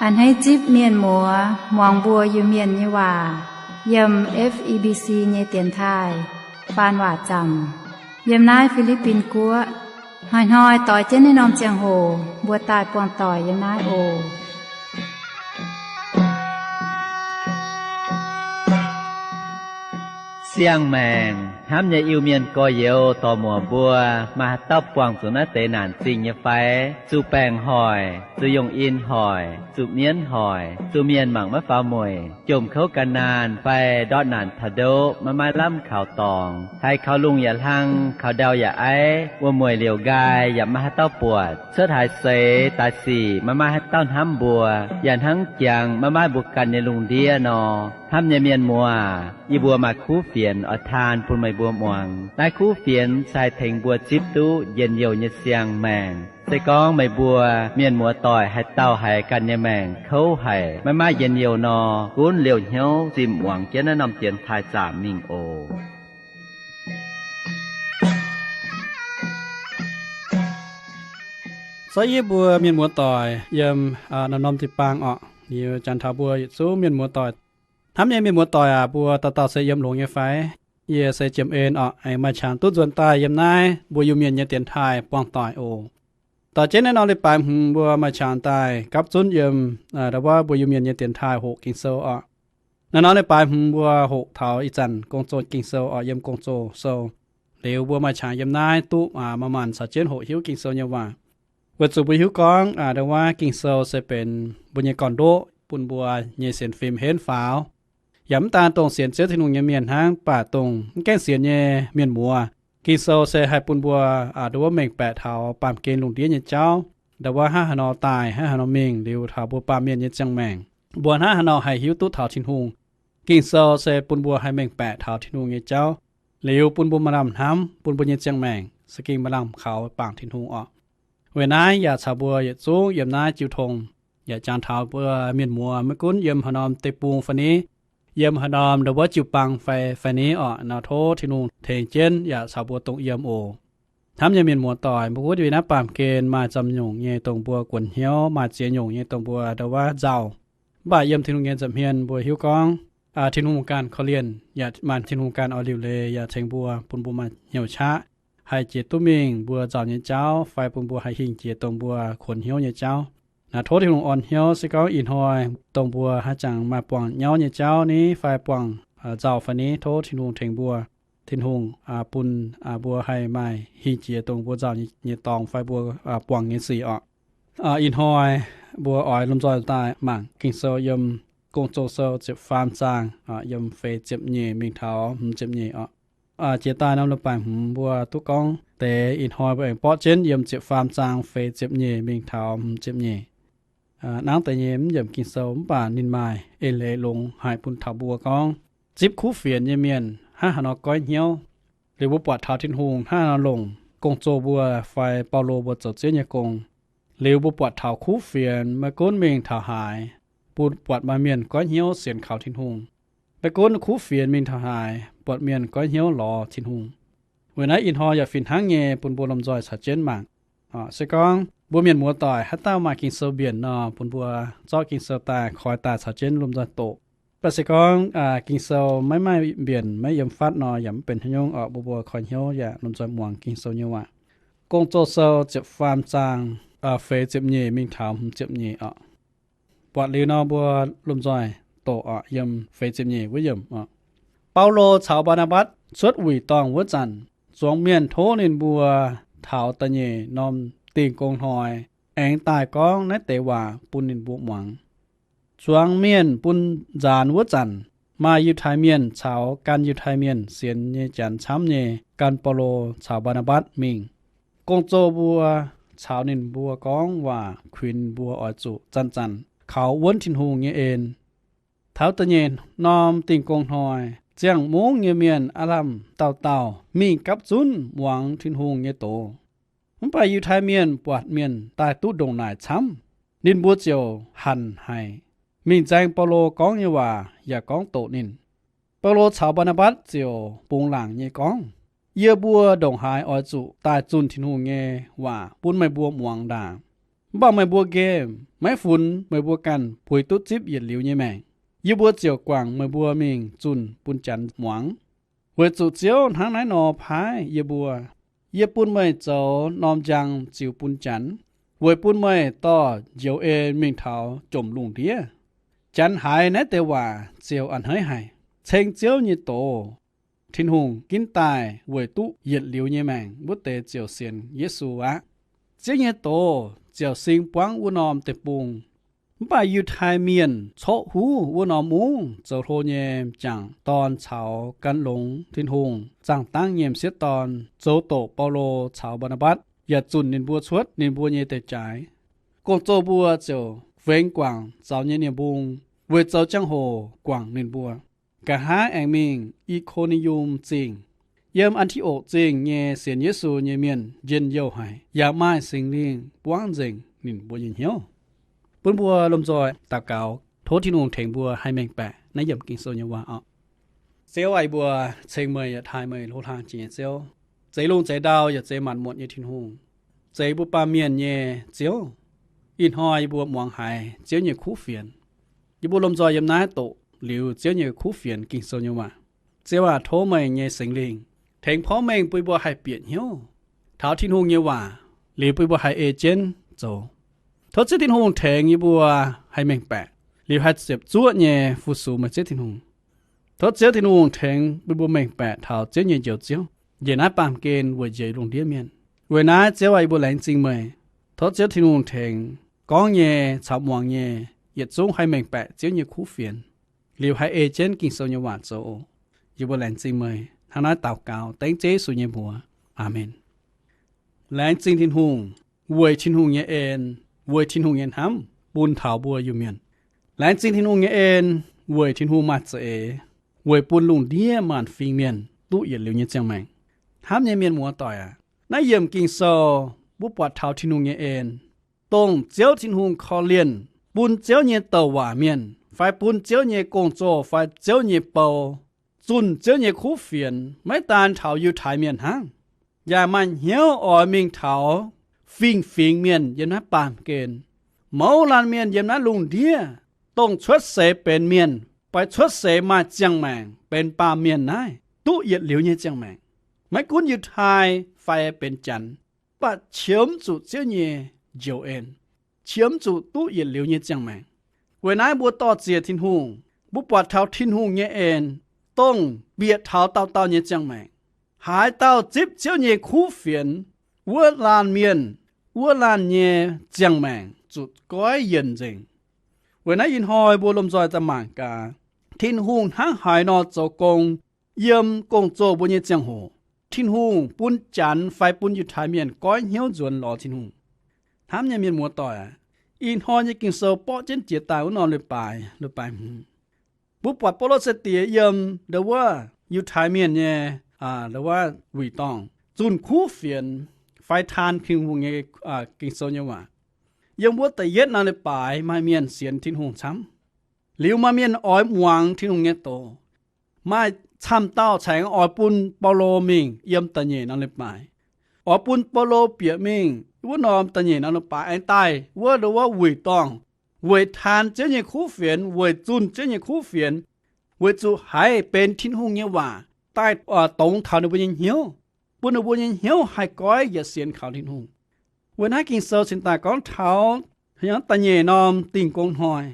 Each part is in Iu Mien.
A'hneiv zipv mienh muoz muangx mbuo Iu-Mienh nyei waac yiem F E B C nyei dienx taaih faan waac zaamc yiem naaiv Fi^li^bin Guoqv. Hnoi-hnoi doix jienv naaiv norm ziangh hoc mbuo daaih buangh doic yiem naaiv oc. Siang-maengc hnamv nyei Iu-Mienh gorx-youz dorc-muoc mbuo, maaih haaix dauh buangh zuqc naaiv deix naanc zingh nyei fai? Zuqc baengc hoic, zuqc yongh in hoic, zuqc mienv hoic, zuqc mienh mangc maiv faaux mueic, jomc kouv gan naanh fai ndortv naanc taux ndoqv maiv maaih lamh kaux dorngx, haiz kaux lungh yaac hlang, kaux ndau yaac aiv, wuom-mueic liouc nqaai yaac maiv maaih haaix dauh buatc, cuotv haaix seix daaih sic maiv maaih haaix dauh hnamv mbuo, yaac hnangv jangx maiv maaih mbuo ganh nyei lungh ndiev nor. Hnamv nyei mienh muoz, yie mbuo maaih kuv fienx oix taan bun meih mbuo muangx. Naaiv kuv fienx se haih tengx mbuo zipv duqv njien-youh nyei siang-maengc. Se gorngv meih mbuo mienh muoz-doic haaix dauh haiz ganh nyei maengc kouv haic, maiv maaih njien-youh nor, gunv liouh hnyouv zimh muangx jienv naaiv norm dienx taaih zaamc mingh oc. Zorqv yie mbuo mienh muoz-doic yiem norm-norm jiu-baang orqc, liuz janx taux mbuo yietc zungv mienh muoz-doic. Hnamv nyei mienh muoz-doic aac, mbuo dauh dauh se yiem longx nyei fai? Yie se Jiem En orqc, aengx maaih qangx duqv nzuonx daaih yiem naaiv mbuo Iu-Mienh nyei dienx taaih buangh doic oc. Doix jienv naaiv norm leiz-baaix hmz mbuo maaih qangx daaih gapv zunv yiem ndau wuov mbuo Iu-Mienh nyei dienx taaih hoqc Ging-Sou orqc. Naaiv norm leiz-baaix hmz mbuo hoqc taux ih zanc Gong-Zoh Ging-Sou orqc, yiem Gong-Zoh Sou. Liuz mbuo maaih qangx yiem naaiv duqv maanc maanc caux jienv hoqc hiuv Ging-Sou nyei waac. Weic zuqc mbuo hiuv gorngv ndau wuov Ging-Sou se benx mbuo nyei gorn-ndoqv bun mbuo nyei sienx fim henv faaux. Yaac mv daan dongh sienx Ziouv Tin-Hungh nyei mienh hnangv, mv baac dongh mv gaengh sienx nyei mienh muoz, Ging-Sou se haih bun mbuo ndau wuov mengh baeqc taux baamh gen lungh ndiev nyei jauv, ndau wuov hnangv haaix nor daaih, hnangv haaix nor mingh, liuz taux mbuo baamh mienh nyei ziangh maengc, mbuo hnangv haaix nor haih hiuv duqv taux Tin-Hungh. Ging-Sou se bun mbuo haih mengh baeqc taux Tin-Hungh nyei jauv, liuz bun mbuo maaih lamh hnamv, bun mbuo nyei ziangh maengc se ging maaih lamh kaux bangc Tin-Hungh orqc. Weic naaiv yaac caux mbuo yietc zungv yiem naaiv jiu tong, yaac jangx taux mbuo mienh muoz maiv gunv yiem haaix norm deic-bung fai ni, yiem haaix norm ndau wuov jiu-baang fai fai ni orqc, nor tov Tin-Hungh tengx jienv yaac caux mbuo dongh yiem oc. Hnamv nyei mienh muoz-doic, mbuo wuov deix naaiv baamh gen maaih zomc nyungc nyei dongh mbuo guonx hnyouv, maaih ziex nyungc nyei dongh mbuo ndau wuov nzauh. Mv baac yiem Tin-Hungh nyei nza'hmien mbuo hiuv gorngv Tin-Hungh ganh korv-lienh, yaac maaih Tin-Hungh ganh oix liuc leiz yaac tengx mbuo, bun mbuo maaih hnyouv qaqv haih jiex duqv mingh mbuo nzauh nyei jauv fai bun mbuo haih hingh jiex dongh mbuo kuonx hnyouv nyei jauv. Naaiv tov Tin-Hungh orn hnyouv se gorngv ih hnoi dongh mbuo haaix jangx maaih buangh nyauv nyei jauv ni fai buangh nzauh fai ni, tov Tin-Hungh tengx mbuo. Tin-Hungh bun mbuo haih maaih hingh jiex dongh mbuo nzauh nyei dorngx fai mbuo buangh nyei sic orqc. Ih hnoi mbuo oix lomh nzoih daaih mangc Ging-Sou yiem Gong-Zoh Sou ziepc faam zaang, yiem feix ziepc nyeic mingh taux hmz ziepc nyeic orqc. Jiex daaih norm leiz-baaix hmz mbuo duqv gorngv deix, ih hnoi mbuo aengx borqv jienv yiem ziepc faam zaang feix ziepc nyeic mingh taux hmz ziepc nyeic. Nangv deix nyei mv yiemc Ging-Sou mv baac ninh maaih eix leiz longx haic bun taux mbuo gorngv zipv kuv fienx nyei mienh hnangv haaix nor goiv hnyouv. Liuz mbuo buatc taux Tin-Hungh hnangv haaix nor longc gong-zoh mbuo fai Baulo mbuo zoux Ziouv nyei gong. Liuz mbuo buatc taux kuv fienx maiv gunv mingh taux haaix, bun buatc maaih mienh goiv hnyouv sienx kaux Tin-Hungh. Maiv gunv kuv fienx mingh taux haaix, buatc mienh goiv hnyouv lorz Tin-Hungh. Weic naaiv ih hnoi yaac fih hnangv nyei bun mbuo lomh nzoih caux jienv mangc. Se gorngv mbuo mienh muoz-doic haaix dauh maaih Ging-Sou mbienc nor, bun mbuo zorqv Ging-Sou daaih koi daaih caux jienv lomh nzoih doqc. Mv baac se gorngv Ging-Sou maiv maaih mbienc, maiv yiem fatv nor, yaac mv benx haaix nyungc orqc, mbuo mbuo koi hnyouv yaac lomh nzoih muangx Ging-Sou nyei waac. Gong-Zoh Sou ziepc faam zaang feix ziepc nyeic mingh taux hmz ziepc nyeic orqc. Buatc liuz nor, mbuo lomh nzoih doqc orqc, yiem feix ziepc nyeic wuov yiemc orqc. Baulo caux Mbaa^naa^mbatc cuotv wuic dorngh wuov zanc, zuangx mienh tov ninh mbuo taux da'nyeic norm Dingh Gong Hnoi aengx daaih gorngv naaiv deix waac bun ninh mbuo muangx. Zuangx mienh bun nzaanx wuov zanc, maaih Yiutai Mienh caux gan Yiutai Mienh sienx nyei janx camv nyei gan Baulo caux Mbaa^naa^mbatc mingh. Gong-zoh mbuo caux ninh mbuo gorngv waac, kuinx mbuo oix zuqc zanc-zanc kaux wuonv Tin-Hungh nyei en. Taux da'nyeic norm Dingh Gong Hnoi, ziangh mungv nyei mienh aav lamh dauh dauh mingh gapv zunv muangx Tin-Hungh nyei doz. Mv baac Yiutai Mienh buatc mienh daaih duqv ndongc naaic camv, ninh mbuo ziouc hanc haic, mingh nzaeng Baulo gorngv nyei waac yaac gorngv doqc ninh. Baulo caux Mbaa^naa^mbatc ziouc bungx laangc nyei gorngv, Yie mbuo ndongc haaix oix zuqc daaih zunh Tin-Hungh nyei waac bun meih mbuo muangx ndaangc? Mv baac meih mbuo nqemh maiv funx meih mbuo ganh puix duqv zipv yietc liuz nyei maengc, yie mbuo ziouc guangc meih mbuo mingh zunh bun Janx muangx. Weic zuqc Ziouv hnangv naaiv nor paaiv yie mbuo. Yie bun meih zoux norm njang ziux bun Janx, weic bun meih dorh njoux en mingh taux jomc lungh ndiev. Janx haiz naaiv deix waac ziouc a'hneiv haic, ceng Ziouv nyei doz. Tin-Hungh ginv daaih weic duqv yietc liuz nyei maengc wuov deix ziouc sienx Yesu aqv. Ziouv nyei doz ziouc sing buangv wuov norm deic-bung. Mv baac Yiutai Mienh corc huv wuov norm mungv zoux hlo nyei m'jangc dorn caux gan longx Tin-Hungh zaangh dangv nyei m'sieqv dorn zoux doqc Baulo caux Mbaa^naa^mbatv yaac zunc ninh mbuo cuotv ninh mbuo nyei deic-jaaix. Gong-zoh mbuo ziouc fengx guangc zaux nyei nie-mbung, weic zoux jangx-hoc guangc ninh mbuo. Nqa'haav aengx mingh I^ko^ni^yum Zingh. Yiem An^ti^okc Zingh nyei sienx Yesu nyei mienh njien-youh haic, yaac maaih Singx Lingh buangv nzengc ninh mbuo nyei hnyouv. Bun mbuo lomh nzoih daux gaux, tov Tin-Hungh tengx mbuo haih mengh baeqc naaiv yiemc Ging-Sou nyei waac orqc. Ziouv aac, yie mbuo ceng meih yaac taaih meih, hlo hlang jiex nyei Ziouv, zeix lungh zeix ndau yaac zeix maanc muotc nyei Tin-Hungh, zeix mbuo baamh mienh nyei Ziouv. Ih hnoi yie mbuo muangx haiz Ziouv nyei kuv fienx. Yie mbuo lomh nzoih yiem naaiv doqc liuz Ziouv nyei kuv fienx, Ging-Sou nyei waac. Ziouv aac, tov meih nyei Singx Lingh tengx porv mengh bun yie mbuo haih bieqc hnyouv taux Tin-Hungh nyei waac, liuz bun yie mbuo haih ei jienv zoux. Tov Ziouv Tin-Hungh tengx yie mbuo haih mengh baeqc, liuz haih ziepc zuoqv nyei fu-sux meih Ziouv Tin-Hungh. Tov Ziouv Tin-Hungh tengx bun mbuo mengh baeqc taux Ziouv nyei Njoux Ziouv njiec naaiv baamh gen weic njoux lungh ndiev mienh. Weic naaiv Ziouv aac, yie mbuo laengz zingh meih. Tov Ziouv Tin-Hungh tengx gorngv nyei caux muangx nyei yietc zungv haih mengh baeqc Ziouv nyei kuv fienx, liuz haih ei jienv Ging-Sou nyei waac zoux. Yie mbuo laengz zingh meih. Hnangv naaiv daux gaux dengv Ziouv Yesu nyei mbuox. Aamen. Laengz zingh Tin-Hungh weic Tin-Hungh nyei en, weic Tin-Hungh nyei hnamv bun taux mbuo Iu-Mienh. Laengz zingh Tin-Hungh nyei en weic Tin-Hungh maaih za'eix weic bun lungh ndiev maanc fingx mienh duqv yietc liuz nyei ziangh maengc. Hnamv nyei mienh muoz-doic aac, naaiv yiemc Ging-Sou mbuo buatc taux Tin-Hungh nyei en, dongh Ziouv Tin-Hungh korv-lienh bun Ziouv nyei douc waac mienh fai bun Ziouv nyei gong-zoh fai Ziouv nyei bou zunh Ziouv nyei kuv fienx maiv daan taux Yiutai Mienh hnangv, yaac maaih hnyouv oix mingh taux fingx-fingx mienh yiem naaiv baamh gen, mouz laanh mienh yiem naaiv lungh ndiev, dongh cuotv seix benx mienh fai cuotv seix maaih ziangh maengc benx baamh mienh naaiv duqv yietc liuz nyei ziangh maengc. Maiv gunv Yiutai fai benx Janx, mv baac qiemx zuqc Ziouv nyei njoux en, qiemx zuqc duqv yietc liuz nyei ziangh maengc. Weic naaiv mbuo dor-ziec Tin-Hungh, mbuo buatc taux Tin-Hungh nyei en, dongh bieqc taux dauh dauh nyei ziangh maengc. Haaix dauh zipv Ziouv nyei kuv fienx, wuov laanh mienh, wuov laanh nyei ziangh maengc zuqc goiv yienc nzengc. Weic naaiv ih hnoi mbuo lomh nzoih daaih mangc gaax, Tin-Hungh hnangv haaix nor zoux gong yiem gong-zoh mbuo nyei ziangh hoc. Tin-Hungh bun Janx fai bun Yiutai Mienh goiv hnyouv nzuonx lorz Tin-Hungh. Hnamv nyei mienh muoz-doic aac, ih hnoi nyei Ging-Sou borqv jienv jiex daaih wuov norm leiz-baaix, leiz-baaix hmz, mbuo buatc Baulo sai-diex yiem ndo wuov Yiutai Mienh nyei, aa, ndo wuov wuic dorngh zunh kuv fienx fai taan Tin-Hungh nyei, aa, Ging-Sou nyei waac. Yiem wuov da'yietv norm leiz-baaix maaih mienh sienx Tin-Hungh camv. Liuz maaih mienh oix muangx Tin-Hungh nyei doz. Maaih camv dauh caengx oix bun Baulo mingh yiem da'nyeic norm leiz-baaix. Oix bun Baulo bieqc mingh wuov norm da'nyeic norm leiz-baaix aengx daaih wuov ndo wuov wuic dorngh weic taan Ziouv nyei kuv fienx, weic zunh Ziouv nyei kuv fienx, weic zuqc haiz benx Tin-Hungh nyei waac daaih, aa, dongz taux ninh mbuo nyei hnyouv, bun ninh mbuo nyei hnyouv haih goiv yietc sienx kaux Tin-Hungh. Weic naaiv Ging-Sou cingx daaih gorngv taux da'nyeic norm Dingh Gong Hnoi,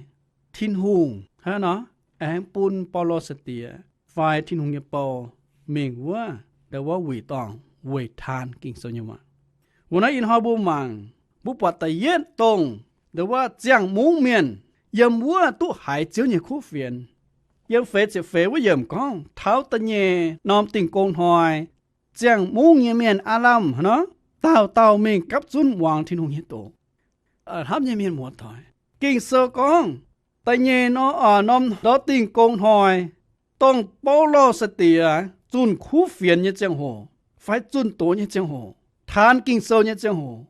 Tin-Hungh hnangv nor aengx bun Baulo sai-diex fai Tin-Hungh nyei bou mingh wuov ndo wuov wuic dorngh weic taan Ging-Sou nyei waac. Weic naaiv ih hnoi mbuo mangc, mbuo buatc da'yietv dongh ndo wuov ziangh mungv mienh yiem wuov duqv haiz Ziouv nyei kuv fienx. Yiem feix ziepc feix wuov yiemc gorngv taux da'nyeic norm Dingh Gong Hnoi, ziangh mungv nyei mienh aav lamh hnangv nor, dauh dauh mingh gapv zunv muangx Tin-Hungh nyei doz. Hnamv nyei mienh muoz-doic, Ging-Sou gorngv da'nyeic norm, aa, norm ndortv Dingh Gong Hnoi, dongh Baulo sai-diex zunh kuv fienx nyei ziangh hoc fai zunh doz nyei ziangh hoc, taan Ging-Sou nyei ziangh hoc,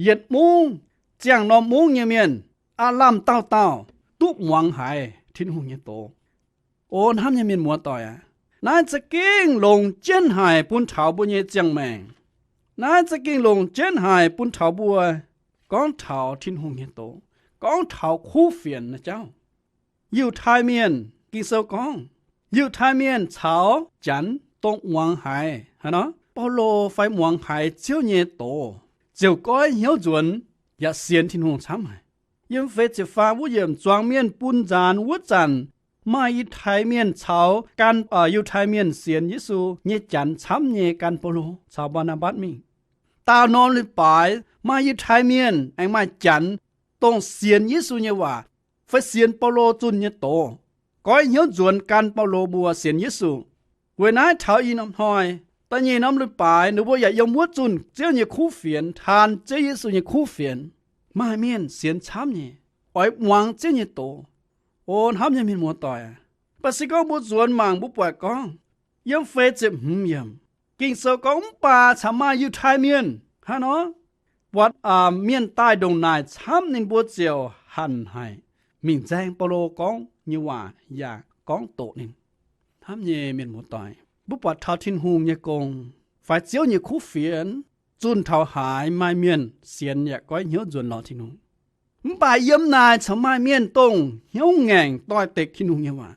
yietc mungv, ziangh norm mungv nyei mienh aav lamh dauh dauh duqv muangx haiz Tin-Hungh nyei doz. O hnamv nyei mienh muoz-doic aac, naaiv za'gengh longc jienv haic bun taux mbuo nyei ziangh maengc. Naaiv za'gengh longc jienv haic bun taux mbuo gorngv taux Tin-Hungh nyei doz, gorngv taux kuv fienx nyei jauv. Yiutai Mienh, Ging-Sou gorngv, Yiutai Mienh caux Janx dongh muangx haiz haaix nor Baulo fai muangx haiz Ziouv nyei doz, ziouc goiv hnyouv nzuonx yaac sienx Tin-Hungh camv haic. Yiem feix ziepc faam wuov yiemc, zuangx mienh bun nzaanx wuov zanc, maaih Yiutai Mienh caux gan Yiutai Mienh sienx Yesu nyei Janx camv nyei gan Baulo caux Mbaa^naa^mbatc mingh. Daauh norm leiz-baaix maaih Yiutai Mienh aengx maaih Janx, dongh sienx Yesu nyei waac fai sienx Baulo zunh nyei doz, goiv hnyouv nzuonx gan Baulo mbuo sienx Yesu. Weic naaiv taux ih norm hnoi, da'nyeic norm leiz-baaix ninh mbuo yaac yiem wuov zunh Ziouv nyei kuv fienx, taan Ziouv Yesu nyei kuv fienx. Maaih mienh sienx camv nyei, oix muangx Ziouv nyei doz. O hnamv nyei mienh muoz-doic, baac se gorngv mbuo nzuonx mangc mbuo buatc gorngv, yiem feix ziepc hmz yiemc, Ging-Sou gorngv, Mv baac caux maaih Yiutai Mienh haaix nor, buatc mienh daaih ndongc naaic camv, ninh mbuo ziouc hanc haic, mingh nzaeng Baulo gorngv nyei waac yaac gorngv doqc ninh. Hnamv nyei mienh muoz-doic, mbuo buatc taux Tin-Hungh nyei gong fai Ziouv nyei kuv fienx, zunh taux haaix maaih mienh sienx yaac goiv hnyouv nzuonx lorz Tin-Hungh. Mv baac yiem naaic caux maaih mienh dongh hnyouv ngaengc doix-dekc Tin-Hungh nyei waac.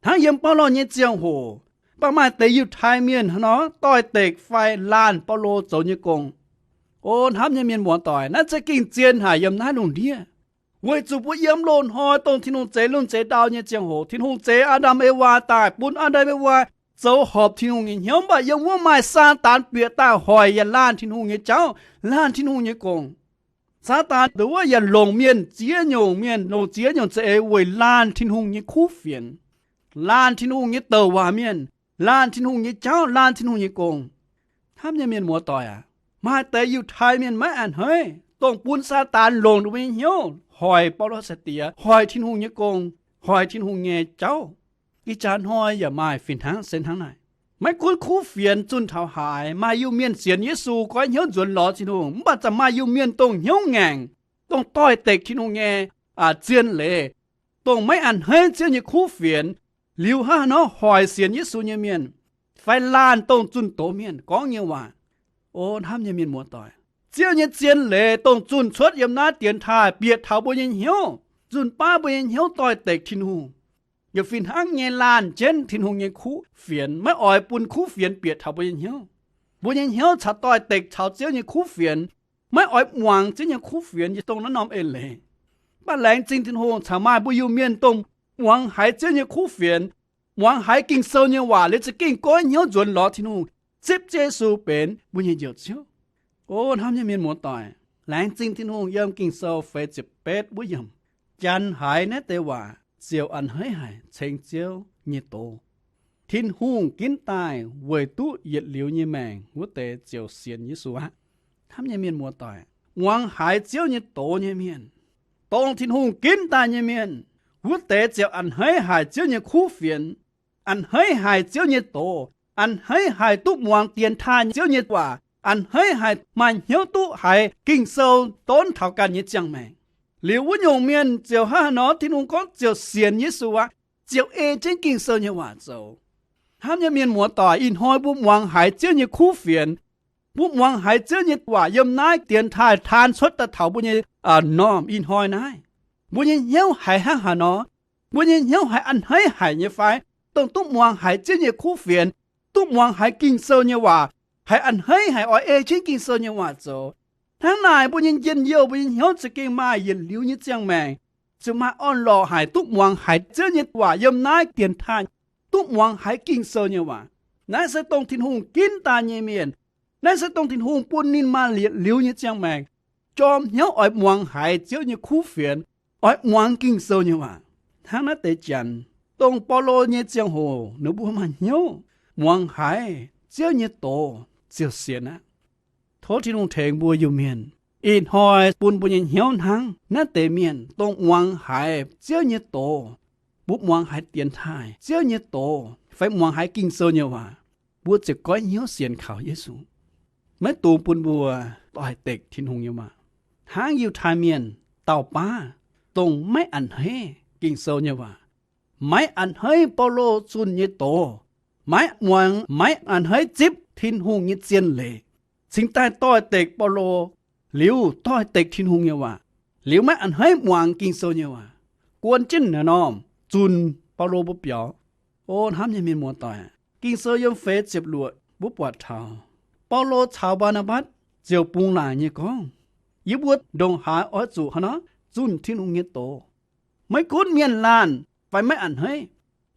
Hnangv yiem Baulo nyei ziangh hoc, mv baac maaih deix Yiutai Mienh haaix nor doix-dekc fai laanh Baulo zoux nyei gong. O hnamv nyei mienh muoz-doic, naaiv za'gengh zien haic yiem naaiv lungh ndiev. Weic zuqc mbuo yiem loz-hnoi dongh Tin-Hungh zeix lungh zeix ndau nyei ziangh hoc, Tin-Hungh zeix Aa^ndam Ewaa daaih, bun Aa^ndam Ewaa zoux horpc Tin-Hungh nyei hnyouv, mv baac yiem wuov maaih Saadaan bieqc daaih hoic yaac laanh Tin-Hungh nyei jauv, laanh Tin-Hungh nyei gong. Saadaan dongh wuov yaac longc mienh ziex nyungc, mienh longc ziex nyungc za'eix weic laanh Tin-Hungh nyei kuv fienx, laanh Tin-Hungh nyei douc waac mienh, laanh Tin-Hungh nyei jauv, laanh Tin-Hungh nyei gong. Hnamv nyei mienh muoz-doic aac, maaih deix Yiutai Mienh maiv a'hneiv, dongh bun Saadaan longc ninh mbuo nyei hnyouv hoic Baulo sai-diex, hoic Tin-Hungh nyei gong, hoic Tin-Hungh nyei jauv. Ih jaax hnoi yaac maaih fih hnangv se hnangv naaic. Maiv gunv kuv fienx zunh taux haaix maaih Iu-Mienh sienx Yesu goiv hnyouv nzuonx lorz Tin-Hungh, mv baac za'gengh maaih Iu-Mienh dongh hnyouv ngaengc, dongh doix-dekc Tin-Hungh nyei zien leiz, dongh maiv a'hneiv Ziouv nyei kuv fienx, liuz hnangv haaix nor hoic sienx Yesu nyei mienh, fai laanh dongh zunh doz mienh gorngv nyei waac. O hnamv nyei mienh muoz-doic, Ziouv nyei zien leiz dongh zunh cuotv yiem naaiv dienx taaih bieqc taux mbuo nyei hnyouv, zunh baav mbuo nyei hnyouv doix-dekc Tin-Hungh. Yaac fih hnangv nyei laanh jienv Tin-Hungh nyei kuv fienx, maiv oix bun kuv fienx bieqc taux mbuo nyei hnyouv. Mbuo nyei hnyouv caux doix-dekc caux Ziouv nyei kuv fienx, maiv oix muangx Ziouv nyei kuv fienx yie dongh naaiv norm eix leiz. Mv baac laengz zingh Tin-Hungh caux maaih mbuo Iu-Mienh dongh muangx haiz Ziouv nyei kuv fienx, muangx haiz Ging-Sou nyei waac liuz za'gengh goiv hnyouv nzuonx lorz Tin-Hungh, zipv Ziouv Yesu benx mbuo nyei Njoux Ziouv. O hnamv nyei mienh muoz-doic, laengz zingh Tin-Hungh yiem Ging-Sou feix ziepc betv wuov yiemc, Janx haiz naaiv deix waac ziouc a'hneiv haic ceng Ziouv nyei doz. Tin-Hungh ginv daaih weic duqv yietc liuz nyei maengc wuov deix ziouc sienx Yesu aqv. Hnamv nyei mienh muoz-doic, muangx haiz Ziouv nyei doz nyei mienh, dongh Tin-Hungh ginv daaih nyei mienh, wuov deix ziouc a'hneiv haic Ziouv nyei kuv fienx, a'hneiv haic Ziouv nyei doz, a'hneiv haic duqv muangx dienx taaih Ziouv nyei waac, a'hneiv haic maaih hnyouv duqv haiz Ging-Sou donv taux ganh nyei ziangh maengc. Liuz wuov nyungc mienh ziouc hnangv haaix nor, Tin-Hungh gorngv ziouc sienx Yesu aqv, ziouc ei jienv Ging-Sou nyei waac zoux. Hnamv nyei mienh muoz-doic, ih hnoi mbuo muangx haiz Ziouv nyei kuv fienx, mbuo muangx haiz Ziouv nyei waac yiem naaiv dienx taaih taan cuotv daaih taux mbuo nyei normh ih hnoi naaiv, mbuo nyei hnyouv haiz hnangv haaix nor? Mbuo nyei hnyouv haiz a'hneiv haic nyei fai? Dongh duqv muangx haiz Ziouv nyei kuv fienx, duqv muangx haiz Ging-Sou nyei waac, haiz a'hneiv haic oix ei jienv Ging-Sou nyei waac zoux. Hnangv naaic mbuo nyei njien-youh, mbuo nyei hnyouv za'gengh maaih yietc liuz nyei ziangh maengc, ziouc maaih orn-lorqc haic duqv muangx haiz Ziouv nyei waac yiem naaiv dienx taaih, duqv muangx haiz Ging-Sou nyei waac. Naaiv se dongh Tin-Hungh ginv daaih nyei mienh. Naaiv se dongh Tin-Hungh bun ninh maaih yietc liuz nyei ziangh maengc jorm hnyouv oix muangx haiz Ziouv nyei kuv fienx, oix muangx Ging-Sou nyei waac. Hnangv naaiv deix Janx, dongh Baulo nyei ziangh hoc ninh mbuo maaih hnyouv muangx haiz Ziouv nyei doz ziouc sienx aqv. Tov Tin-Hungh tengx mbuo Iu-Mienh ih hnoi bun mbuo nyei hnyouv hnangv naaiv deix mienh, dongh muangx haiz Ziouv nyei doz, mbuo muangx haiz dienx taaih Ziouv nyei doz fai muangx haiz Ging-Sou nyei waac, mbuo ziouc goiv hnyouv sienx kaux Yesu. Maiv dungx bun mbuo doix-dekc Tin-Hungh nyei waac, hnangv Yiutai Mienh dauh baav, dongh maiv a'hneiv Ging-Sou nyei waac, maiv a'hneiv Baulo zunh nyei doz, maiv muangx, maiv a'hneiv zipv Tin-Hungh nyei zien leiz, cingx daaih doix-dekc Baulo, liuz doix-dekc Tin-Hungh nyei waac, liuz maiv a'hneiv muangx Ging-Sou nyei waac, guon jienv naaiv norm zunc Baulo mbuo biaux. O hnamv nyei mienh muoz-doic, Ging-Sou yiem feix ziepc luoqc mbuo buatc taux Baulo caux Mbaa^naa^mbatc ziouc bungx laaic nyei gorngv, yie mbuo ndongc haaix oix zuqc haaix nor zunh Tin-Hungh nyei doz. Maiv gunv mienh laanh fai maiv a'hneiv,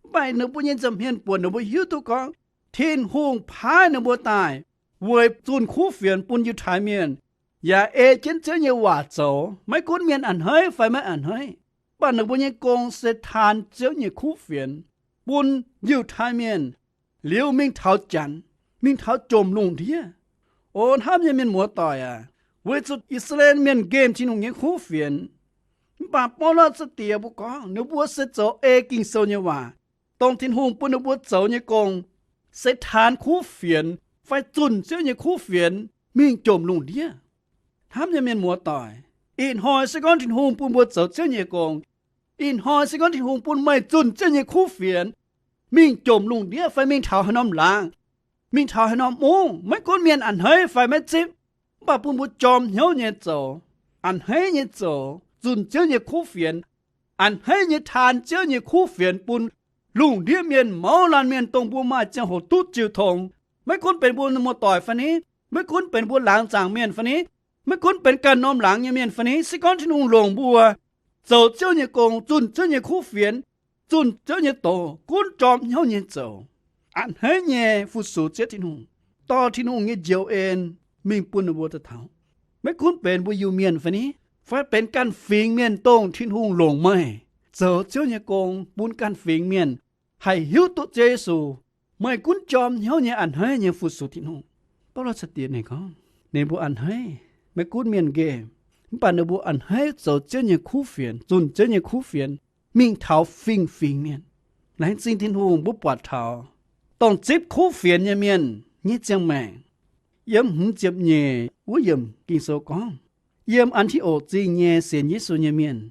mv baac ninh mbuo nyei nza'hmien buatc ninh mbuo hiuv duqv gorngv Tin-Hungh paaiv ninh mbuo daaih weic zunh kuv fienx bun Yiutai Mienh, yaac ei jienv Ziouv nyei waac zoux. Maiv gunv mienh a'hneiv fai maiv a'hneiv, mv baac ninh mbuo nyei gong se taan Ziouv nyei kuv fienx bun Yiutai Mienh, liuz mingh taux Janx, mingh taux jomc lungh ndiev. O hnamv nyei mienh muoz-doic aac, weic zuqc I^saa^laa^en Mienh nqemh Tin-Hungh nyei kuv fienx. Mv baac Baulo sai-diex mbuo gorngv ninh mbuo se zoux ei Ging-Sou nyei waac, dongh Tin-Hungh bun ninh mbuo zoux nyei gong, se taan kuv fienx fai zunh Ziouv nyei kuv fienx mingh jomc lungh ndiev. Hnamv nyei mienh muoz-doic, ih hnoi se gorngv Tin-Hungh bun mbuo zoux Ziouv nyei gong, ih hnoi se gorngv Tin-Hungh bun meih zunh Ziouv nyei kuv fienx mingh jomc lungh ndiev fai mingh taux haaix norm laangz, mingh taux haaix norm mungv, maiv gunv mienh a'hneiv fai maiv zipv, mv baac bun mbuo jorm hnyouv nyei zoux, a'hneiv nyei zoux zunh Ziouv nyei kuv fienx, a'hneiv nyei taan Ziouv nyei kuv fienx bun lungh ndiev mienh mouz laanh mienh, dongh mbuo maaih ziangh hoc duqv jiu tong. Maiv gunv benx mbuo muoz-doic fai ni, maiv gunv benx mbuo laangz zaangc mienh fai ni, maiv gunv benx ganh norm laangz nyei mienh fai ni, se gorngv Tin-Hungh longc mbuo zoux Ziouv nyei gong, zunh Ziouv nyei kuv fienx, zunh Ziouv nyei doz, gunv jorm hnyouv nyei zoux, a'hneiv nyei fu-sux Ziouv Tin-Hungh, dorh Tin-Hungh nyei njoux en mingh bun ninh mbuo daaih taux. Maiv gunv benx mbuo Iu-Mienh fai ni, fai benx ganh fingx mienh, dongh Tin-Hungh longc meih zoux Ziouv nyei gong bun ganh fingx mienh haih hiuv duqv Ziouv Yesu, meih gunv jorm hnyouv nyei a'hneiv nyei fu-sux Tin-Hungh. Baulo sai-diex ninh gorngv ninh mbuo a'hneiv, maiv gunv mienh nqemh, mv baac ninh mbuo a'hneiv zoux Ziouv nyei kuv fienx, zunh Ziouv nyei kuv fienx mingh taux fingx-fingx mienh. Laengz zingh Tin-Hungh, mbuo buatc taux dongh zipv kuv fienx nyei mienh nyei ziangh maengc. Yiem hmz ziepc nyeic wuov yiemc Ging-Sou gorngv, yiem An^ti^okc Zingh nyei sienx Yesu nyei mienh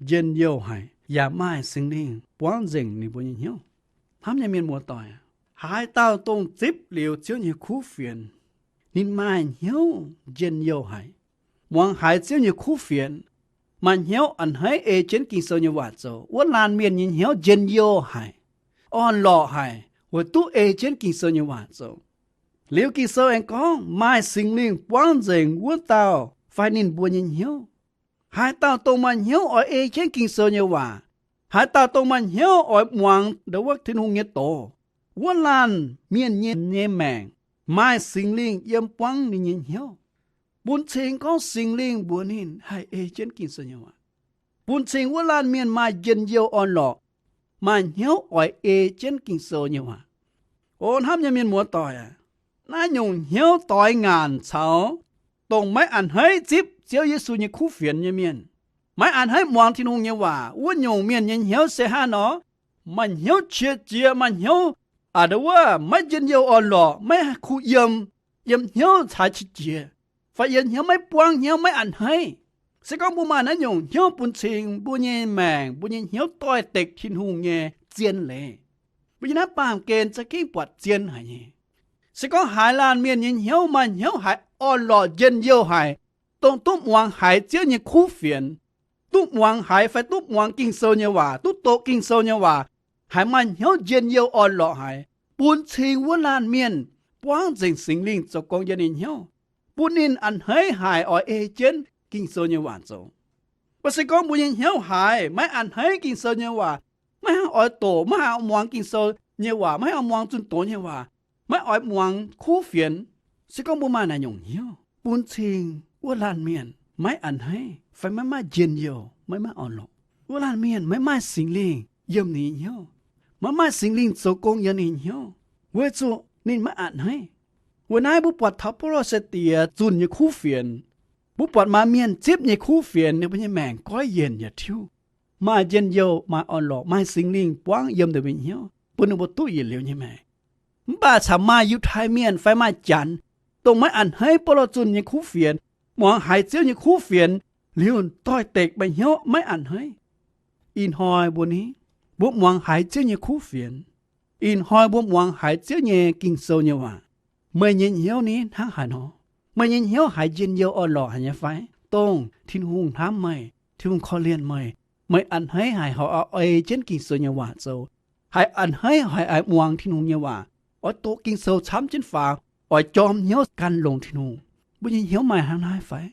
njien-youh haic, yaac maaih Singx Lingh buangv nzengc ninh mbuo nyei hnyouv. Hnamv nyei mienh muoz-doic, haaix dauh dongh zipv liuz Ziouv nyei kuv fienx, ninh maaih hnyouv njien-youh haic, muangx haiz Ziouv nyei kuv fienx, maaih hnyouv a'hneiv ei jienv Ging-Sou nyei waac zoux. Wuov laanh mienh nyei hnyouv njien-youh haic, orn-lorqc haic, weic duqv ei jienv Ging-Sou nyei waac zoux. Liuz Ging-Sou aengx gorngv, maaih Singx Lingh buangv nzengc wuov dauh fai ninh mbuo nyei hnyouv. Haaix dauh dongh maaih hnyouv oix ei jienv Ging-Sou nyei waac, haaix dauh dongh maaih hnyouv oix muangx ndau wuov Tin-Hungh nyei doz, wuov laanh mienh nyei, nyei maengc maaih Singx Lingh yiem buangv ninh nyei hnyouv. Bun cing gorngv Singx Lingh mbuox ninh haih ei jienv Ging-Sou nyei waac. Bun cing wuov laanh mienh maaih njien-youh orn-lorqc, maaih hnyouv oix ei jienv Ging-Sou nyei waac. O hnamv nyei mienh muoz-doic aac, naaiv nyungc hnyouv doix ngaanc caux dongh maiv a'hneiv zipv Ziouv Yesu nyei kuv fienx nyei mienh, maiv a'hneiv muangx Tin-Hungh nyei waac, wuov nyungc mienh nyei hnyouv se hnangv nor, maaih hnyouv qiex jiez, maaih hnyouv a'ndau wuov maiv njien-youh orn-lorqc, maiv kuh yiem, yiem hnyouv caaix qiex jiez, fai yiem hnyouv maiv buangv hnyouv, maiv a'hneiv. Se gorngv mbuo maaih naaiv nyungc hnyouv bun cing mbuo nyei maengc, mbuo nyei hnyouv doix-dekc Tin-Hungh nyei zien leiz. Mbuo nyei naaiv baamh gen za'gengh buatc zien haic nyei. Se gorngv haaix laanh mienh nyei hnyouv maaih hnyouv haiz orn-lorqc njien-youh haic, dongh duqv muangx haiz Ziouv nyei kuv fienx, duqv muangx haiz fai duqv muangx Ging-Sou nyei waac, duqv doqc Ging-Sou nyei waac, haiz maaih hnyouv njien-youh orn-lorqc haic, bun cing wuov laanh mienh buangv nzengc Singx Lingh zoux gong yiem ninh hnyouv, bun ninh a'hneiv haic oix ei jienv Ging-Sou nyei waac zoux. Mv baac se gorngv mbuo nyei hnyouv haiz maiv a'hneiv Ging-Sou nyei waac, maiv haih oix doqc, maiv haih oix muangx Ging-Sou nyei waac, maiv haih oix muangx zunh doz nyei waac, maiv oix muangx kuv fienx, se gorngv mbuo maaih naaiv nyungc hnyouv, bun cing wuov laanh mienh maiv a'hneiv fai maiv maaih njien-youh, maiv maaih orn-lorqc. Wuov laanh mienh maiv maaih Singx Lingh yiem ninh nyei hnyouv, maiv maaih Singx Lingh zoux gong yiem ninh nyei hnyouv, weic zuqc ninh maiv a'hneiv. Weic naaiv mbuo buatc taux Baulo sai-diex zunh nyei kuv fienx, mbuo buatc maaih mienh zipv nyei kuv fienx, ninh mbuo nyei maengc goiv yienc yietc tiuv, maaih njien-youh, maaih orn-lorqc, maaih Singx Lingh buangv yiem ninh mbuo nyei hnyouv, bun ninh mbuo duqv yietc liuz nyei maengc. Mv baac caux maaih Yiutai Mienh fai maaih Janx, dongh maiv a'hneiv Baulo zunh nyei kuv fienx, muangx haiz Ziouv nyei kuv fienx, liuz doix-dekc maaih hnyouv maiv a'hneiv. Ih hnoi mbuo ni, mbuo muangx haiz Ziouv nyei kuv fienx, ih hnoi mbuo muangx haiz Ziouv nyei Ging-Sou nyei waac, meih nyei hnyouv ni hnangv haaix nor? Meih nyei hnyouv haiz njien-youh orn-lorqc haic nyei fai? Dongh Tin-Hungh hnamv meih, Tin-Hungh korv-lienh meih, meih a'hneiv haic oix ei jienv Ging-Sou nyei waac zoux, haiz a'hneiv haic oix muangx Tin-Hungh nyei waac, oix doqc Ging-Sou camv jienv faaux, oix jorm hnyouv gan longx Tin-Hungh. Mbuo nyei hnyouv maaih hnangv naaiv fai?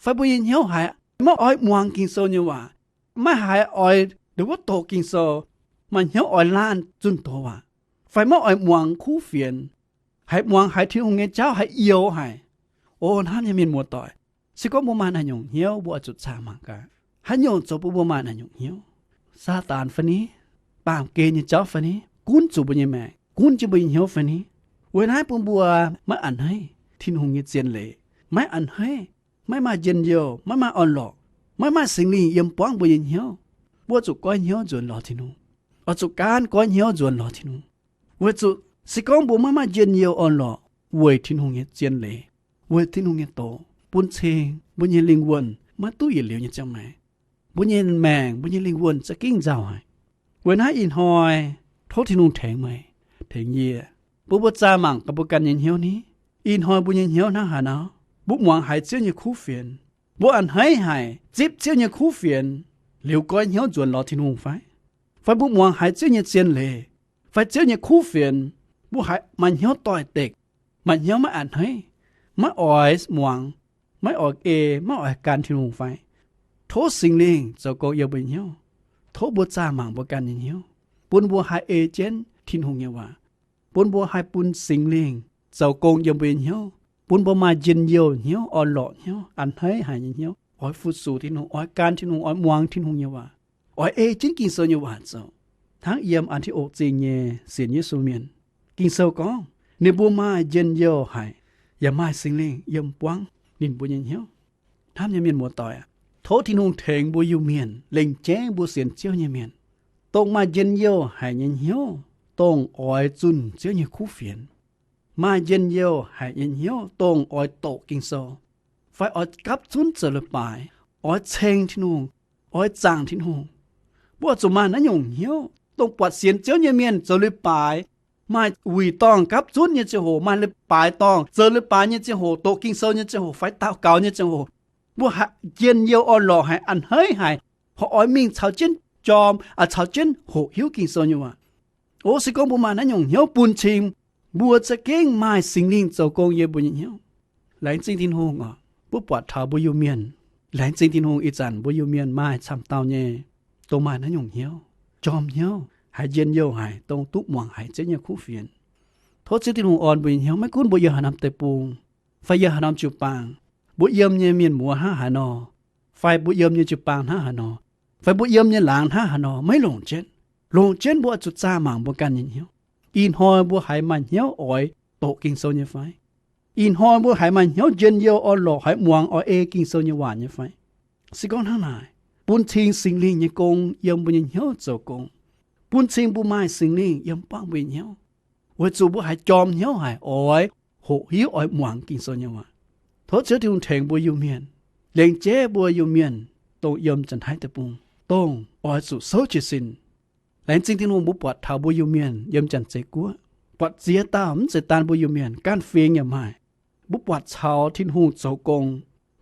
Fai mbuo nyei hnyouv haiz maiv oix muangx Ging-Sou nyei waac, maiv haiz oix ndongc wuov doqc Ging-Sou, maaih hnyouv oix laanh zunh doz waac, fai maiv oix muangx kuv fienx, haiz muangx haiz Tin-Hungh nyei jauv haiz youx haic. O hnamv nyei mienh muoz-doic, se gorngv mbuo maaih naaiv nyungc hnyouv, mbuo oix zuqc zaah mangc gaax, haaix nyungc zoux bun mbuo maaih naaiv nyungc hnyouv? Saadaan fai ni? Baamh gen nyei jauv fai ni gunv zuqc mbuo nyei maengc, gunv jienv mbuo nyei hnyouv fai ni? Weic naaiv bun mbuo maiv a'hneiv Tin-Hungh nyei zien leiz, maiv a'hneiv, maiv maaih njien-youh, maiv maaih orn-lorqc, maiv maaih Singx Lingh yiem buangv mbuo nyei hnyouv. Mbuo zuqc goiv hnyouv nzuonx lorz Tin-Hungh, oix zuqc gaanv goiv hnyouv nzuonx lorz Tin-Hungh. Weic zuqc se gorngv mbuo maiv maaih njien-youh orn-lorqc weic Tin-Hungh nyei zien leiz, weic Tin-Hungh nyei doz, bun cing mbuo nyei lingh wuonh maiv duqv yietc liuz nyei ziangh maengc. Mbuo nyei maengc, mbuo nyei lingh wuonh za'gengh nzauh haic. Weic naaiv ih hnoi tov Tin-Hungh tengx meih, tengx yie, bun mbuo zaah mangc gaax mbuo ganh nyei hnyouv ni. Ih hnoi mbuo nyei hnyouv hnangv haaix nor? Mbuo muangx haiz Ziouv nyei kuv fienx, mbuo a'hneiv haic zipv Ziouv nyei kuv fienx liuz goiv hnyouv nzuonx lorz Tin-Hungh fai? Fai mbuo muangx haiz Ziouv nyei zien leiz fai Ziouv nyei kuv fienx, mbuo haiz maaih hnyouv doix-dekc, maaih hnyouv maiv a'hneiv, maiv oix muangx, maiv oix ei, maiv oix gan Tin-Hungh fai? Tov Singx Lingh zoux gong yiem mbuo nyei hnyouv. Tov mbuo zaah mangc mbuo ganh nyei hnyouv, bun mbuo haih ei jienv Tin-Hungh nyei waac, bun mbuo haih bun Singx Lingh zoux gong yiem mbuo nyei hnyouv, bun mbuo maaih njien-youh hnyouv, orn-lorqc hnyouv, a'hneiv haic nyei hnyouv, oix fu-sux Tin-Hungh, oix gan Tin-Hungh, oix muangx Tin-Hungh nyei waac, oix ei jienv Ging-Sou nyei waac zoux. Hnangv yiem An^ti^okc Zingh nyei sienx Yesu mienh, Ging-Sou gorngv ninh mbuo maaih njien-youh haic, yaac maaih Singx Lingh yiem buangv ninh mbuo nyei hnyouv. Hnamv nyei mienh muoz-doic aac, tov Tin-Hungh tengx mbuo Iu-Mienh, lengc jeiv mbuo sienx Ziouv nyei mienh, dongh maaih njien-youh haic nyei hnyouv, dongh oix zunh Ziouv nyei kuv fienx, maaih njien-youh haic nyei hnyouv, dongh oix doqc Ging-Sou, fai oix gapv zunv zoux leiz-baaix, oix ceng Tin-Hungh, oix zaangc Tin-Hungh. Mbuo oix zuqc maaih naaiv nyungc hnyouv, dongh buatc sienx Ziouv nyei mienh zoux leiz-baaix, maaih wuic dorngh gapv zunv nyei ziangh hoc, maaih leiz-baaix dorngh zoux leiz-baaix nyei ziangh hoc, doqc Ging-Sou nyei ziangh hoc, fai daux gaux nyei ziangh hoc, mbuo haih njien-youh orn-lorqc haic, a'hneiv haic, oix mingh caux jienv jorm, caux jienv hoqc hiuv Ging-Sou nyei waac. O se gorngv mbuo maaih naaiv nyungc hnyouv bun cing, mbuo za'gengh maaih Singx Lingh zoux gong yiem mbuo nyei hnyouv. Laengz zingh Tin-Hungh oc, mbuo buatc taux mbuo Iu-Mienh. Laengz zingh Tin-Hungh ih zanc mbuo Iu-Mienh maaih camv dauh nyei, dongh maaih naaiv nyungc hnyouv, jorm hnyouv, haiz njien-youh haic, dongh duqv muangx haiz Ziouv nyei kuv fienx. Tov Ziouv Tin-Hungh orn mbuo nyei hnyouv, maiv gunv mbuo yiem haaix norm deic-bung, fai yiem haaix norm jiu-baang, mbuo yiem nyei mienh muoz hnangv haaix nor, fai mbuo yiem nyei jiu-baang hnangv haaix nor, fai mbuo yiem nyei laangz hnangv haaix nor, maiv longc jienv. Longc jienv mbuo oix zuqc zaah mangc mbuo ganh nyei hnyouv. Ih hnoi mbuo haiz maaih hnyouv oix doqc Ging-Sou nyei fai? Ih hnoi mbuo haiz maaih hnyouv njien-youh orn-lorqc, haiz muangx oix ei Ging-Sou nyei waac nyei fai? Se gorngv hnangv naaic, bun cing Singx Lingh nyei gong yiem mbuo nyei hnyouv zoux gong. Bun cing mbuo maaih Singx Lingh yiem buangv mbuo nyei hnyouv, weic zuqc mbuo haiz jorm hnyouv haic, oix hoqc hiuv, oix muangx Ging-Sou nyei waac. Tov Ziouv Tin-Hungh tengx mbuo Iu-Mienh, lengc jeiv mbuo Iu-Mienh, dongh yiem Janx-Taiv deic-bung, dongh oix zuqc souv jiez sin. Laengz zingh Tin-Hungh, mbuo buatc taux mbuo Iu-Mienh yiem Janx-Zeiz Guoqv, buatc ziex dauh, mv zeiz daan mbuo Iu-Mienh, ganh fingx yaac maaih. Mbuo buatc caux Tin-Hungh zoux gong,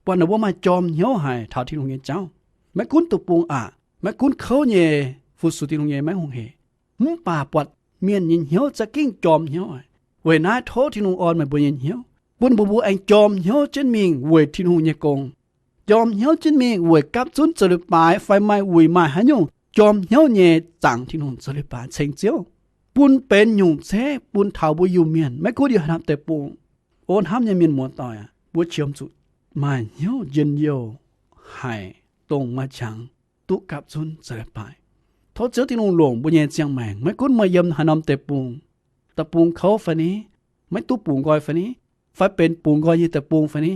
buatc ninh mbuo maaih jorm hnyouv haic taux Tin-Hungh nyei jauv. Maiv gunv deic-bung aqc, maiv gunv kouv nyei, fu-sux Tin-Hungh nyei maiv hungh hec, mv baac buatc mienh nyei hnyouv za'gengh jorm hnyouv haic. Weic naaiv tov Tin-Hungh orn meih mbuo nyei hnyouv, bun mbuo mbuo aengx jorm hnyouv jienv mingh weic Tin-Hungh nyei gong, jorm hnyouv jienv mingh weic gapv zunv zoux leiz-baaix fai maaih wuic maaih haaix nyungc, jorm hnyouv nyei zaangc Tin-Hungh zoux leiz-baaix ceng Ziouv, bun benx nyungc zeiv bun taux mbuo Iu-Mienh, maiv gunv yiem haaix norm deic-bung. O hnamv nyei mienh muoz-doic aac, mbuo qiemx zuqc maaih hnyouv njien-youh haic, dongh maaih qangx duqv gapv zunv zoux leiz-baaix. Tov Ziouv Tin-Hungh longc mbuo nyei ziangh maengc, maiv gunv meih yiem haaix norm deic-bung, deic-bung kouv fai ni, maiv duqv bungx nqoi fai ni, fai benx bungx nqoi nyei deic-bung fai ni,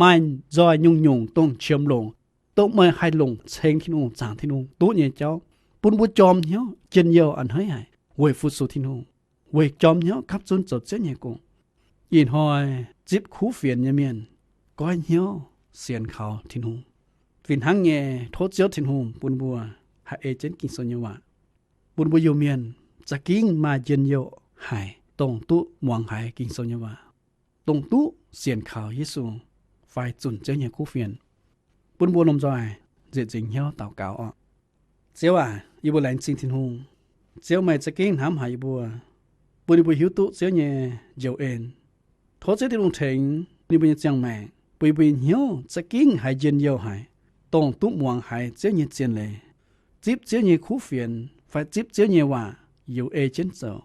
maaih nzoih nyungc-nyungc dongh qiemx longc, dongh meih haih longc ceng Tin-Hungh, zaangc Tin-Hungh duqv nyei jauv, bun mbuo jorm hnyouv, njien-youh a'hneiv haic weic fu-sux Tin-Hungh, weic jorm hnyouv gapv zunv zoux Ziouv nyei gong. Ih hnoi zipv kuv fienx nyei mienh goiv hnyouv sienx kaux Tin-Hungh. Fih hnangv nyei, tov Ziouv Tin-Hungh bun mbuo haih ei jienv Ging-Sou nyei waac, bun mbuo Iu-Mienh za'gengh maaih njien-youh haic, dongh duqv muangx haiz Ging-Sou nyei waac. dongh duqv sienx kaux Yesu fai zunc Ziouv nyei kuv fienx. Bun mbuo lomh nzoih nzieqc nzingc hnyouv daux gaux oc. Ziouv aac, yie mbuo laengz zingh Tin-Hungh. Ziouv, meih za'gengh hnamv haic yie mbuo, bun yie mbuo hiuv duqv Ziouv nyei njoux en. Tov Ziouv Tin-Hungh tengx ninh mbuo nyei ziangh maengc, bun yie mbuo nyei hnyouv za'gengh haiz njien-youh haic, dongh duqv muangx haiz Ziouv nyei zien leiz, zipv Ziouv nyei kuv fienx fai zipv Ziouv nyei waac youz ei jienv zoux.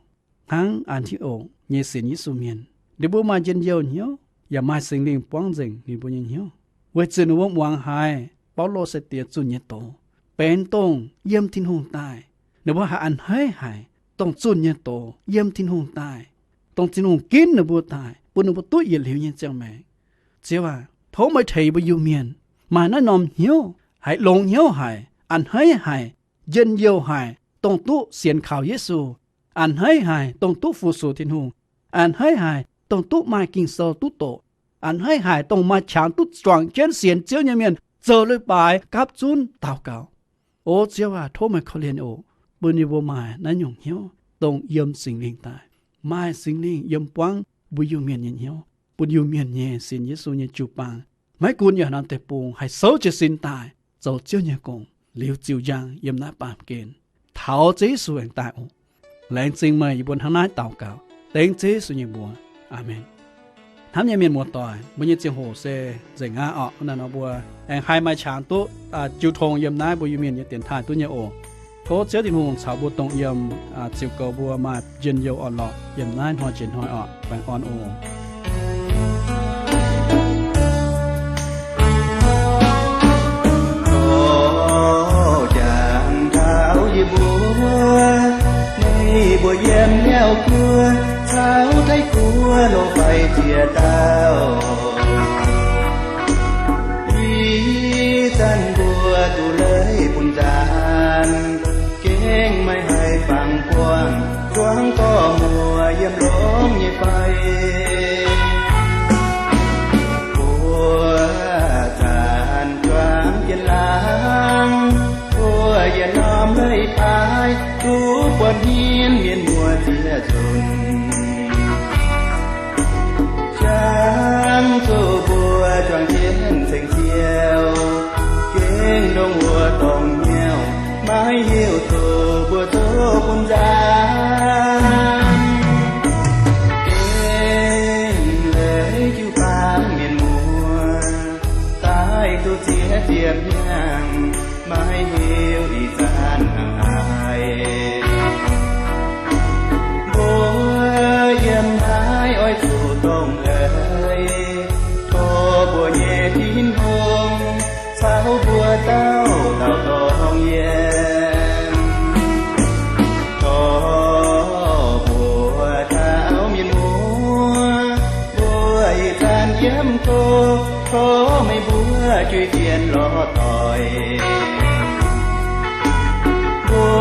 Hnangv An^ti^okc nyei sienx Yesu mienh, ninh mbuo maaih njien-youh hnyouv yaac maaih Singx Lingh buangv nzengc ninh mbuo nyei hnyouv, weic zuqc ninh mbuo muangx haiz Baulo sai-diex zunh nyei doz benx dongh yiem Tin-Hungh daaih. Ninh mbuo haih a'hneiv haic dongh zunh nyei doz yiem Tin-Hungh daaih, dongh Tin-Hungh ginv ninh mbuo daaih, bun ninh mbuo duqv yietc liuz nyei ziangh maengc. Ziouv aac, tov meih tengx mbuo Iu-Mienh maaih naaiv norm hnyouv, haiz longx hnyouv haic, a'hneiv haic, njien-youh haic, dongh duqv sienx kaux Yesu, a'hneiv haic, dongh duqv fu-sux Tin-Hungh, a'hneiv haic, dongh duqv maaih Ging-Sou duqv doqc, a'hneiv haic, dongh maaih qangx duqv juangc jienv sienx Ziouv nyei mienh zoux leiz-baaix gapv zunv daux gaux. O Ziouv aac, tov meih korv-lienh oc, bun yie mbuo maaih naaiv nyungc hnyouv dongh yiem Singx Lingh daaih, maaih Singx Lingh yiem buangv mbuo Iu-Mienh nyei hnyouv, bun Iu-Mienh nyei sienx Yesu nyei jiu-baang maiv gunv yiem haaix norm deic-bung haih souv jiez sin daaih zoux Ziouv nyei gong liuz ziux njang yiem naaiv baamh gen, taux Ziouv Yesu aengx daaih oc. Laengz zingh meih, yie mbuo hnangv naaiv daux gaux dengv Ziouv Yesu nyei mbuox. Aamen. Hnamv nyei mienh muoz-doic, mbuo nyei ziangh hoc se nzengc aqv oc. Naaiv nor mbuo aengx haih maaih qangx duqv jiu tong yiem naaiv mbuo Iu-Mienh nyei dienx taaih duqv nyei oc. Tov Ziouv Tin-Hungh caux mbuo dongh yiem, ziux goux mbuo maaih njien-youh orn-lorqc yiem naaiv hnoi jiex hnoi oc. Baengh orn oc. Jangx taux yie mbuo, meih mbuo yiem hnyouv guoqv caux Taiv guoqv longc fai ziex dauh, ih zanc mbuo duqv leiz bun nzaanx, gengh maiv haih fangx buangh zuangx gorx-muoc yiem longx nyei fai. Mbuo zanc juangc jienv laangz, mbuo yietc norm leiz-baaix duqv buatc hmien mienh muoz ziex nzunc. Jangx zuqc mbuo juangc jienv ceng-ciouv, gengh ndongc wuov dorngx hnyouv, maiv hiuv duqv mbuo zoux bun nzaanx. Gengh leiz jiu-baang mienh muoz daaih duqv ziex ziepc hnyangx, maiv hiuv ih zanc hnangv haaix. Mbuo yiem naaiv oix zuqc dongh eix, tov mbuo nyei Tin-Hungh caux mbuo dauh dauh dongh yiem. Tov mbuo taux mienh muoz, mbuo ih zanc yiem go, tov meih mbuo juix dienx lorz doic. Mbuo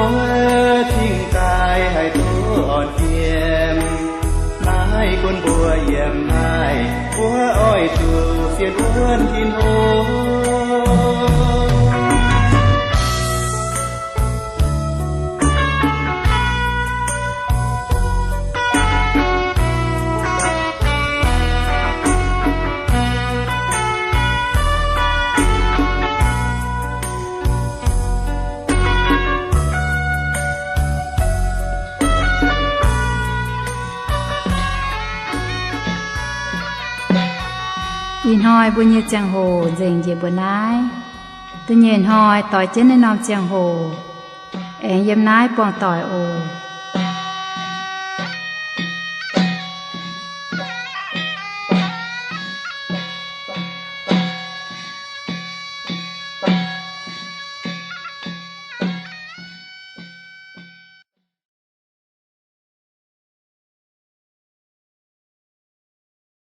cingx daaih haih duqv orn fiem, maiv gunv mbuo yiem naaiv, mbuo oix zuqc sienx wuonv Tin-Hungh. Ih hnoi mbuo nyei ziangh hoc nzengc njiec mbuo naaiv. Da'nyeic hnoi doix jienv naaiv norm ziangh hoc aengx yiem naaiv buangh doic oc.